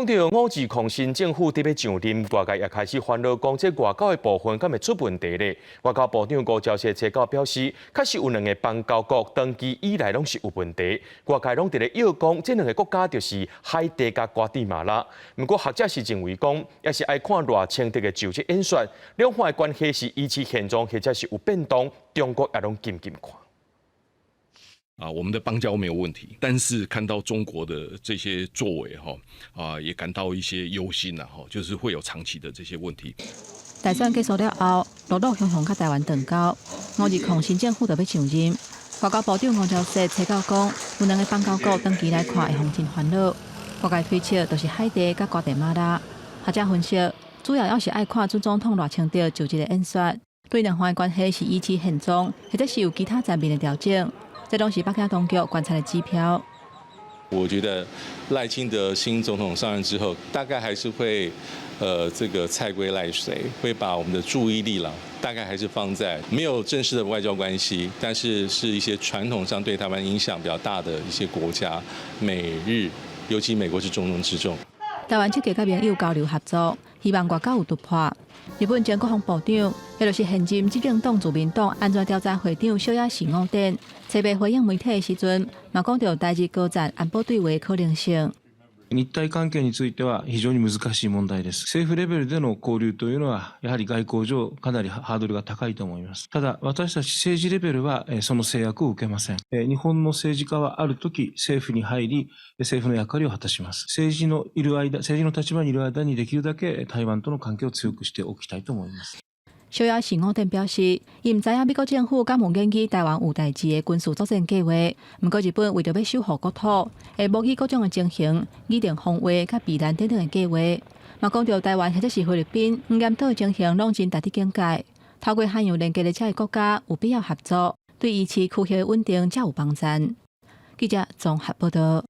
講到吳志強新政府得欲上任，外界也開始煩惱，講這外交的部分敢會出問題咧？外交部長吳釗燮冊九表示，確實有兩个邦交國長期以來攏是有問題，外界攏佇咧臆講，這兩个國家就是海地佮瓜地馬拉。毋過學者是認為講，猶是愛看賴清德的就職演說，兩岸的關係是維持現狀，或者是有變動，中國也攏緊緊看。啊，我們的邦交沒有問題，但是看到中國的這些作為，哈啊，也感到一些憂心啦，哈，就是會有長期的這些問題。大選結束了後，陸陸續續佮台灣斷交，5-2新政府就欲上任。外交部長吳釗燮冊九講，有兩个邦交國長期來看會予真煩惱。外界推測就是海地佮瓜地馬拉。學者分析，主要猶是愛看準總統賴清德就職的演說，對兩岸的關係是維持現狀，或者是有其他層面的調整。這攏是北京當局觀察的指標。我覺得賴清德新總統上任之後，大概還是會，這個蔡歸賴隨，會把我們的注意力啦，大概還是放在沒有正式的外交關係，但是是一些傳統上對台灣影響比較大的一些國家，美日，尤其美國是重中之重。台灣積極佮盟友交流合作，希望外交有突破。日本前國防部長，也就是現任執政黨自民黨安全調查會長小野寺五典，冊八回應媒體的時陣，嘛講著台日高層安保對話可能性。日台関係については非常に難しい問題です。政府レベルでの交流というのは、やはり外交上かなりハードルが高いと思います。ただ、私たち政治レベルはその制約を受けません。日本の政治家はある時政府に入り、政府の役割を果たします。政治のいる間、政治の立場にいる間にできるだけ台灣との関係を強くしておきたいと思います。小野寺五典表示，伊毋知影美國政府敢有研議台灣有代誌的軍事作戰計劃。毋過日本為著欲守護國土，會模擬各種的情形，擬定防衛佮避難等等的計劃。嘛講著台灣或者是菲律賓、黃岩島的情形攏真值得警戒。透過海洋連結的這个國家有必要合作，對維持區域的穩定才有幫助。記者綜合報道。